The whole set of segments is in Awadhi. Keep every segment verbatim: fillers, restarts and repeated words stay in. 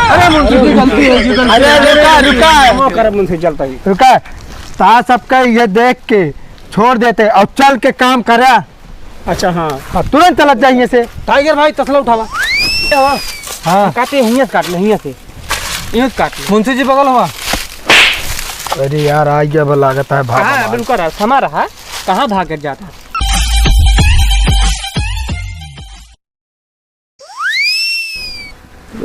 अरे मुंशी जी, गलती हो गई, गलती अरे हो गई। रुका, रुका। वो कर मुंशी चलता ही। रुका। ता सबका ये देख के छोड़ देते और चल के काम करा। अच्छा, हाँ। हाँ, तुरंत चलत जाइए से। टाइगर भाई, तसला उठावा। हाँ। काटे, हियाँ से काट ले, हियाँ से। यूँ से काट ले। मुंशी जी, बगल हुआ। अरे यार, आ गया, अब लागत है भाग कहाँ हमार। अभी रुका रहा, समा रहा, कहाँ भाग कर जाता है?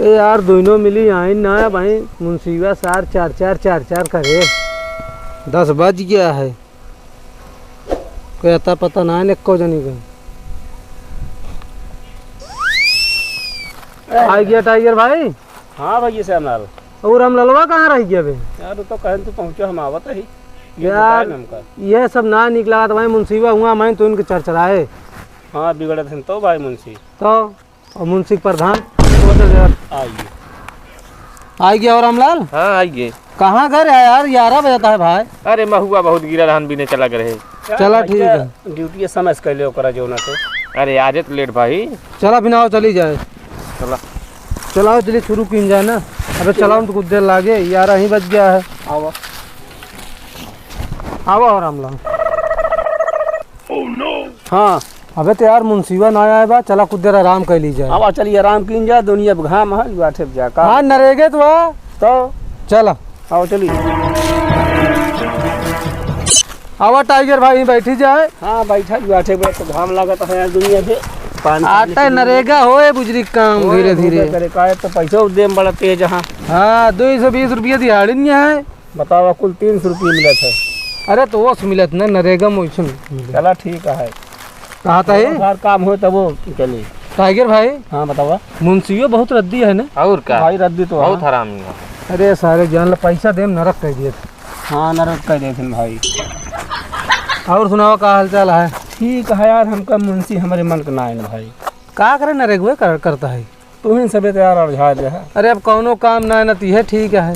ए यार, दोनों मिली आइन ना भाई, मुंशीवा सार चार चार, चार चार करे। दस बज गया है, कोई अता पता ना है, एको जनी का। आ गया टाइगर भाई। हाँ भैया श्यामलाल। और रामललवा कहाँ रह गया बे? यार, वो तो कहन तू पहुँचो, हम आवत ही। ये यार, बताए ना हमका। ये सब ना निक लागत भाई, मुंशीवा हुआ मैं तो इनके चरचराए। हाँ, बिगड़त हैं तो भाई मुंशी। तो और मुंशी प्रधान, वो तो जरा आइए। आइए और रामलाल? हाँ, आइए। कहाँ घर है यार? ग्यारह बजता है भाई। अरे, महुआ बहुत गिरा रहन, बिने चला गए रहे। चला, ठीक है। ड्यूटी समय से कैले ओकरा जो ना तो। अरे, आज तो लेट भाई। चला, बिना आओ, चली जाए। चला। चलाओ, चलिए, शुरू कीन जाए ना। अबे, चलाओ, तो कुछ देर लागे, ग्यारह ही बज गया है। आवा। आवा और रामलाल। हाँ। अबे तो यार, मुंशीवा ना आए बा, चला कुछ देर आराम कर ली जाए। अब चलिए, आराम कीन जा, दुनिया अब घाम है, बैठे जा का। हाँ, नरेगे तो आ। तो चला। आओ, चलिए। आवा टाइगर भाई, बैठी जाए। हाँ, बैठा, बैठे, बैठे तो घाम लागत है यार, दुनिया से। पानी आता है, नरेगा होए बुजरी काम धीरे धीरे। करे का, तो पैसा दे में बड़ा तेज, हाँ। हाँ, दो सौ बीस रुपया दिहाड़ी नहीं है। बतावा, कुल तीन सौ रुपये मिलत है। अरे, तो वो से मिलत ना, नरेगा में वैसे मिलत। चला, ठीक है। कहा था ये? हर काम हो तब वो चली। टाइगर भाई। हाँ, बतावा। मुंशियो बहुत रद्दी है ना? और का? भाई, रद्दी तो बहुत है। हरामी है। अरे, सारे जान ला, पैसा देम नरक कर दिए। हाँ, नरक कर देथिन भाई। और सुनावा, का हालचाल है? ठीक है यार, हमका मुंशी हमरे मन के ना आए ना भाई। का करे, नरेगवे कर, करता है। तू ही सबे तो यार अरझा दे है। अरे, अब कौनो काम ना है ना, तीहे ठीक है।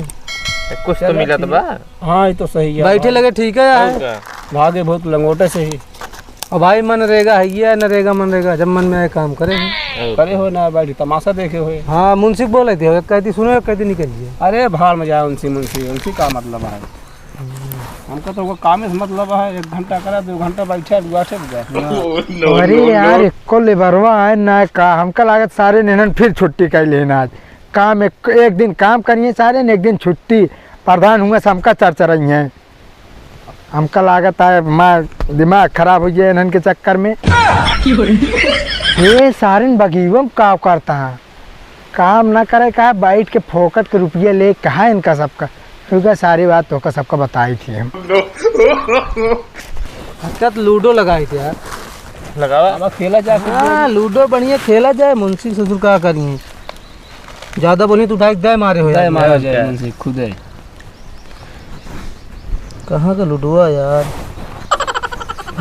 कुछ तो चलो मिलत ठीक। बा। हाँ, ये तो सही है बैठे भाई। लगे ठीक है यार। और का? भागे बहुत लंगोटे से ही। और भाई, मनरेगा है, ये है नरेगा मनरेगा, जब मन में आए काम करे हैं। और करे का? हो ना बैठी तमाशा देखे हुए। हाँ, मुंशी बोले थे, एक कहती सुनो, एक कहती निकल लिए। अरे, भाड़ में जाए उनसे मुंशी, उनसे का मतलब है? हमका तो वो काम से मतलब है, एक घंटा करा, दो घंटा बैठे, दुआ से बुझा। Oh, no, अरे no, यार, no। एको लेबरवा आए ना का, हमका लागत सारे नेनन फिर छुट्टी कर लेना आज। काम एक, एक दिन काम करिए सारे ने, एक दिन छुट्टी। प्रधान हुआ से हमका चरचरई हैं। हमका लागत है, मैं दिमाग खराब हो गया इन्हन के चक्कर में। ये सारे बगीवम का करता है? काम ना करे का, बैठ के फोकट के रुपया ले, कहाँ इनका सबका? रुका, सारी बात तोहका सबका बताई थी हम। अच्छा, तो लूडो लगाई थी यार। लगावा। अब खेला जा, हाँ, लूडो बढ़िया खेला जाए। मुंशी ससुर का करिए, ज्यादा बोली तो उठा के दे मारे हो यार। दे मारे हो जाए, मुंशी खुदे। कहाँ का लुडुआ यार?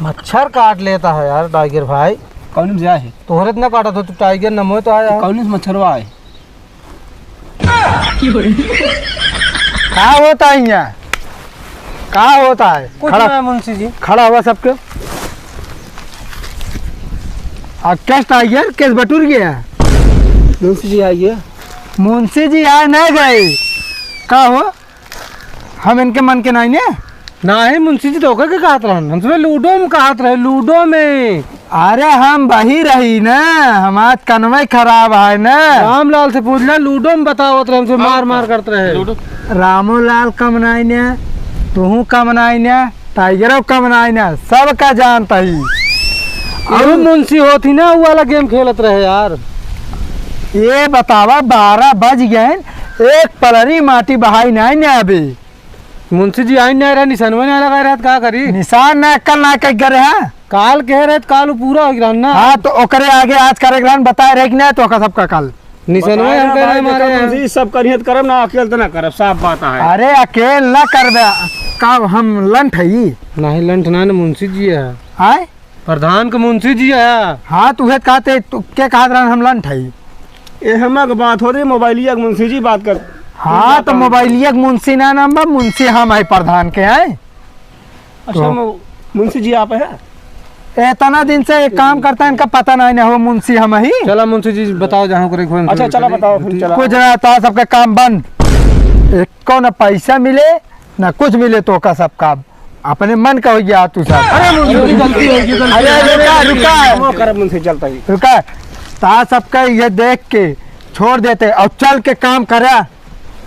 मच्छर काट लेता है यार टाइगर भाई। कौन में जाए है? तोहरे इतना काटा था तू टाइगर, न मोए तो आया है। कौन से मच्छरवा है? का होता है यहाँ? का होता है? कुछ खड़ा, ना है मुंशी जी। खड़ा हुआ सबके। आ, केस टाइगर, केस बटुर गया। मुंशी जी आइए। मुंशी जी आए नहीं गए। का हो? हम इनके मन के नाई ने? नाही मुंशी जी, तो ओकर के कहत रहन? हम सब लूडो में कहत रहे, लूडो में। अरे हम वही रही ना, हमार कनवे खराब है ना। रामलाल से पूछ ले, लूडो में बतावत रहे, हमसे मार मार करत रहे। लूडो। रामो लाल कम नाई ने, तुहू कम नाई ने, टाइगरो कम नाई ने, सबका जानत ही। अरे मुंशी होत ही ना, उ वाला गेम खेलत रहे यार। ये बतावा, बारह बज गए, एक पलरी माटी बहाई नाई ने अभी। मुंशी जी आई नहीं रहा, निशानवे नहीं लगा रहा, का करी? निशान ना, कल ना कह करे, हाँ? काल कह रहे, काल पूरा हो गया ना। हाँ, तो ओकरे आगे आज करे ग्रहण बताए रहे कि नहीं, तो ओकर सबका काल। निशानवे बताए हम ना कह रहे भाई, हमारे देखो यहाँ। मुंशी जी सब करिए तो करब ना, अकेल तो ना करब, साफ बात है। अरे, अकेल ना करबे, का हम लंठ है ई? नहीं, लंठ ना, ना, मुंशी जी है। आय? प्रधान के मुंशी जी आया। हाँ, तू उहे कहते, तू के कहत रहन हम लंठ हई? ए, हमा के बात हो रही, मोबाइलिया के मुंशी जी बात कर। हाँ, तो मोबाइलिया के मुंशी ना नाम बा, मुंशी हम है प्रधान के, हैं? अच्छा, तो मु-, मुंशी जी आप है? इतना दिन से एक काम करता है, इनका पता नहीं ना हो मुंशी हम ही। चला मुंशी जी, बताओ जहाँ करे खोए। अच्छा, चला बताओ फिर, चला। कुछ ना, तो सबका काम बंद। एको ना पैसा मिले, ना कुछ मिले, तो का सब काम अपने मन का हो गया तू सब। अरे मुंशी जी, गलती हो गई, गलती अरे हो गई। रुका, रुका। वो कर मुंशी चलता ही। रुका, ता सबका ये देख के छोड़ देते और चल के काम करा।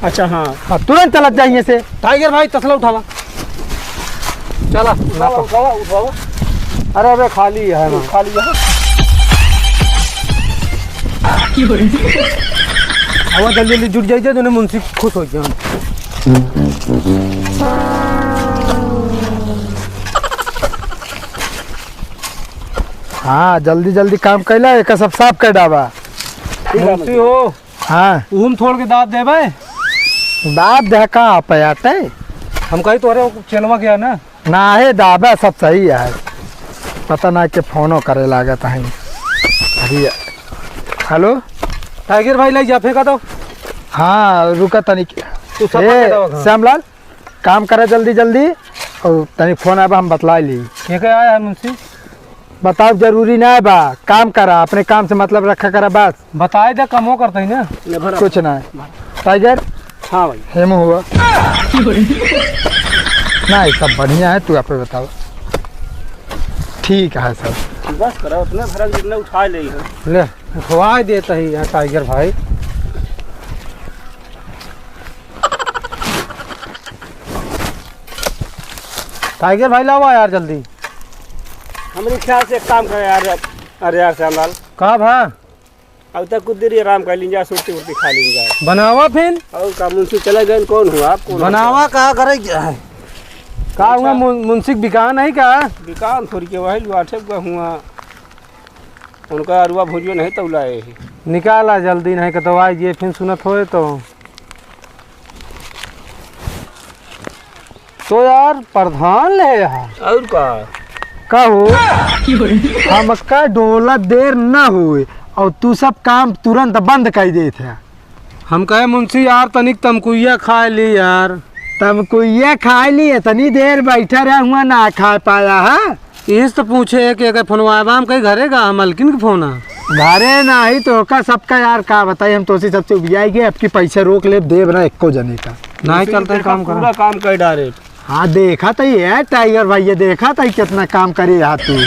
अच्छा, हाँ। हाँ, तुरंत चलत जाइए से। टाइगर भाई, तसला उठावा। चला, उठावा, उठावा, उठावा। अरे, अबे, खाली है ना। खाली है। आवा, जल्दी, जल्दी जुट जाइए, जो मुंशी खुश हो जाए। हाँ, जल्दी, जल्दी काम कैला, एक सब साफ कर डाबा। ठीक है, मुंशी हो। हाँ। उहुम थोड़ के दाब देबे। दाब दे का आप आते? हम कही तोहरे चेलवा गया ना। ना है दाबा, सब सही है। पता ना के फोनो करे लागत है। अभी हेलो। टाइगर भाई, लाई जा, फेंका तो। हाँ, रुका तनी। तू सब ए, पकड़ दवा घर। श्यामलाल, काम करा जल्दी जल्दी, और तनी फोन आबा, हम बतला ली। के के आया है मुंशी? बताओ, जरूरी ना बा, काम करा, अपने काम से मतलब रखा करा बस। बताए दे, कमो करते ही ना। ले भरा। कुछ ना है। टाइगर। हाँ भाई। हेमू हुआ। ना, ये सब बढ़िया है, तू आपे बताओ। ठीक है सब। बस करा, उतने भरा जितने उठा ले है। ले, उठवा देता ही यार टाइगर भाई। टाइगर भाई, लावा यार जल्दी। हमरे ख्याल से एक काम करे यार, अरे यार श्यामलाल। का भा? अब तक कुछ देर ही आराम कर लीन जा, सुरती उरती खा लीन जा। बनावा फिर। और का मुंशी चले गए, कौन हुआ आप, कौन बनावा हुआ? का करे क्या है? का हुआ, अच्छा। मुन-, मुंशी बिकान है क्या? बिकान थोड़ी के वही लुआठे का हुआ। उनका अरुआ भुजियो नहीं तौला है। निकाला जल्दी, नहीं कतवाई जे फिर सुनत होए तो। तो यार प्रधान ले यहाँ। और का? कहो, हमका डोला देर न हुए और तू सब काम तुरंत बंद कर देत है। हम कहे मुंशी यार तनिक तमकुइया खाए ली यार। तमकुइया खाए ली, इतनी देर बैठा रहा हुआ ना खा पाया है। इस तो पूछे कि अगर फोनवा आए बा, हम कहीं घरे गा, मलकिन के फोन आ। घरे नाही तो का सबका यार का बताई, हम तोसी सबसे उबियाई गए, अब की पैसा रोक ले, देब ना एको जने का। नाही चलता है काम करा। पूरा काम कर डायरेक्ट। हाँ, देखा तो ये टाइगर भाई, ये देखा तो कितना काम करे यहाँ तू।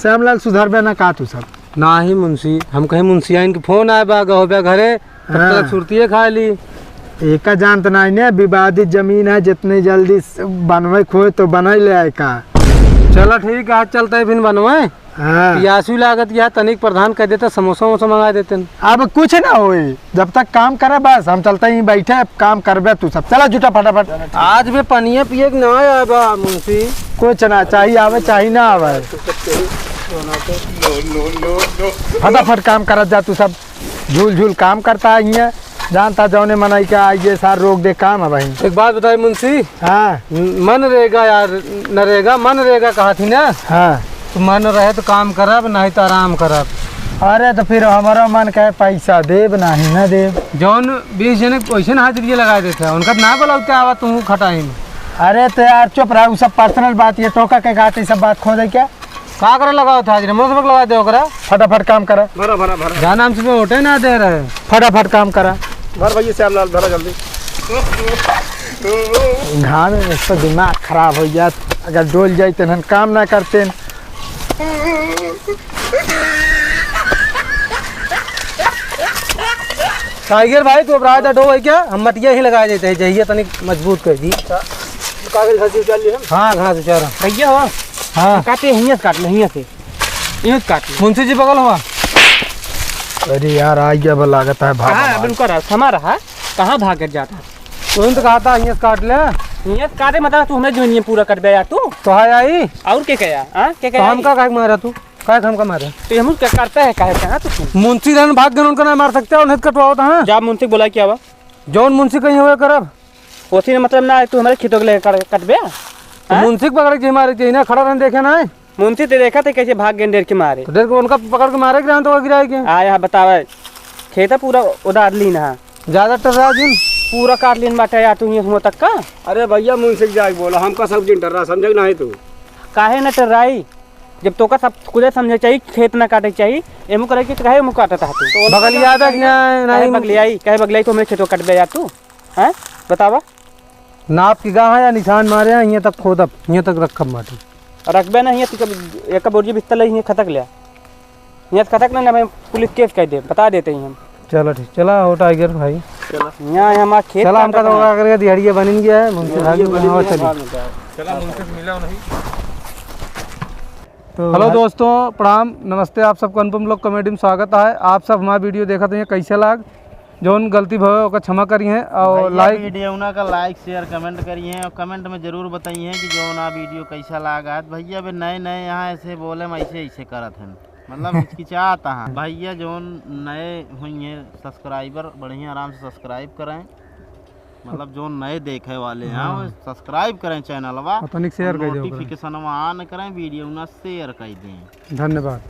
श्यामलाल सुधरबे ना का तू सब? नाही मुंशी, हम कहे मुंशियाइन के फोन आए बा, गहोबे घरे, तब हाँ। तक सुरतिये खा ली। एका जानत नाही ने, विवादित जमीन है, जितने जल्दी स-, बनवे खोए तो बनाई ले आए का। चला ठीक है, आज चलते हैं फिर बनवे। हाँ। पियासू लागत या तनिक प्रधान कह देता, समोसा वमोसा मंगा देते हैं। अब कुछ ना होए, जब तक काम करे बस, हम चलते ही बैठे, अब काम करबे तू सब। चला जुटा फटाफट। आज बे पनिया पिए के ना आया बा मुंशी। कुछ ना, चाही आवे, चाही ना आवे। फटाफट काम करत जा तू सब। झूल झूल काम करता है हियाँ, जानता जौने मनई का आइए सार रोक दे काम है भाई। एक बात बताई मुंशी। हाँ। न-, मनरेगा यार, नरेगा, मनरेगा कहा थी ना? हाँ। तो मन रहे तो काम करब, नाही तो आराम करब। अरे तो फिर हमारा मन कहे पैसा देब, नाही ना देब। जौन बीस जने वैसे ना हाजिरिया लगा देते हैं, उनका ना बोलाते आवा तू खटाई में। अरे तो यार चुप रहा, उ सब पर्सनल बात, ये टोका के गाते सब बात खोदे क्या? का करे लगाओ था हाजिरी? मोर सबक लगा दे ओकरा। फटाफट काम करा। भरा, भरा, भरा। जाना हम सुबह होटे ना दे रहे। फटाफट काम करा। भर भैया श्यामलाल, भरा जल्दी। घाम में इसका दिमाग खराब हो गया, अगर डोल जाए तो हम काम ना करते। टाइगर भाई, तू अब राजा डो है क्या? हम मटिया ही लगा देते हैं, जहिया तनिक मजबूत कर दी। कागज घास उचार लिए हम। हाँ, घास उचार। भैया हो। हाँ। काटे हियाँ से काट ले, हियाँ से। हियाँ से काट ले। मुंशी जी बगल हुआ। अरे यार, आ गया बा, लागत है भाग हाँ, हमार। अब रुका रहा, थमा रहा। कहाँ भाग कर जाता? तुरंत कहा था, हियाँ से काट ले। हियाँ से काटे मतलब तू हमें जमीन पूरा कर दे यार तू। तो है आई। और के कहा? हाँ, के तो कहा? हम का काहे मारा तू? काहे हम का मारे? तो हम क्या करता है, काहे कहा तू? मुंशी रहन भाग गन उनका ना मार सकते हो, नहीं कटवाओ तो हाँ। जा मुंशी बुला के आवा। जौन मुंशी कहीं हुए करब। ओसी में मतलब ना, तू हमारे खेतों के लेके कट-, कटबे? तो हाँ? मुंशी के पकड़ के मारे के ना, खड़ा रहन देखे ना है। मुंशी ते देखा थे कैसे भाग गए डेर के मारे। तो डेर के उनका पकड़ के मारे के रहन तो गिराए के। आ यहाँ बतावे, खेता पूरा उधार लीन है। ज्यादा टर्रा जिन। पूरा काट लीन बाटे यार तू ये हुआ तक का। अरे भैया मुंशी के जाके बोला, हमका सब दिन टर्रा समझे ना है तू। काहे न टर्राई? जब तोका सब कुछ समझे चाहिए, खेत ना काटे चाहिए, एमू करे के काहे एमू काटत है तू? बगलियाबे कि ना, काहे नहीं। बगलियाई, काहे बगलियाई तो हमरे खेतवा काट दे यार तू, हैं? बतावा। नाप के गा है या निशान मारे हैं, हियाँ तक खोदब, हियाँ तक रखब माटी। रखबे ना हियाँ, तू कब एक बोरी बिस्तर ले हियाँ खतक ले। हियाँ से खतक ना, ना भाई, पुलिस केस कर दे, बता देते ही हम। चला ठीक, चला हो टाइगर भाई। चला। यहाँ, यहाँ हमारा खेत चला, काटा हमका तो बना। का करके दिहाड़िया बनिन गया है, मुंशी साहब, दिहाड़िया बनिन हाँ, गया है, चलिए। बाद में क्या? चला, मुंशी से मिला नहीं। तो हेलो भाई दोस्तों, प्रणाम, नमस्ते, आप सबको अनुपम लोग कॉमेडी में स्वागत है। आप सब हमारा वीडियो देखत हैं, कैसे लाग, जौन गलती भवे ओका क्षमा करिहें और भैया लाइक वीडियो ना का लाइक, शेयर, कमेंट करिहें और कमेंट में जरूर बताइहें कि जौन आ वीडियो कैसा लागा। भैया बे नए नए यहाँ ऐसे बोले में ऐसे ऐसे करत हैं, मतलब हिचकिचात हैं। भैया जौन नए हुई हैं सब्सक्राइबर, बढ़िया आराम से सब्सक्राइब करें, मतलब जौन नए देखे वाले हैं हाँ। वो सब्सक्राइब करें चैनलवा, और तनिक शेयर कर दियो ओकरा। नोटिफिकेशनवा ऑन करें, वीडियो ना शेयर कर दें। धन्यवाद।